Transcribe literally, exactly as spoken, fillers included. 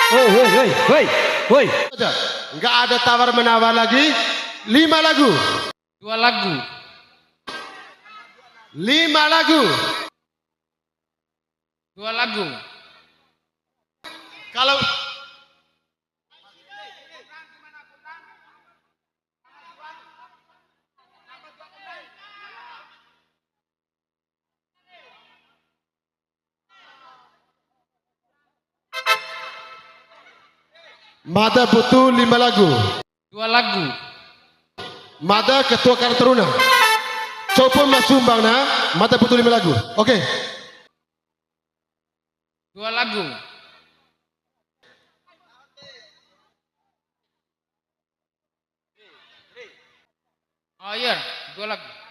Woi, woi, woi, woi, woi. Aja. Nggak ada tawar menawar lagi. Lima lagu. Dua lagu. Lima lagu. Dua lagu. Kalau Mada butuh lima lagu. Dua lagu. Mada Ketua Karang Taruna. Coba ma sumbang na, mada butuh lima lagu. Oke. Dua lagu. Oh iya, dua lagu.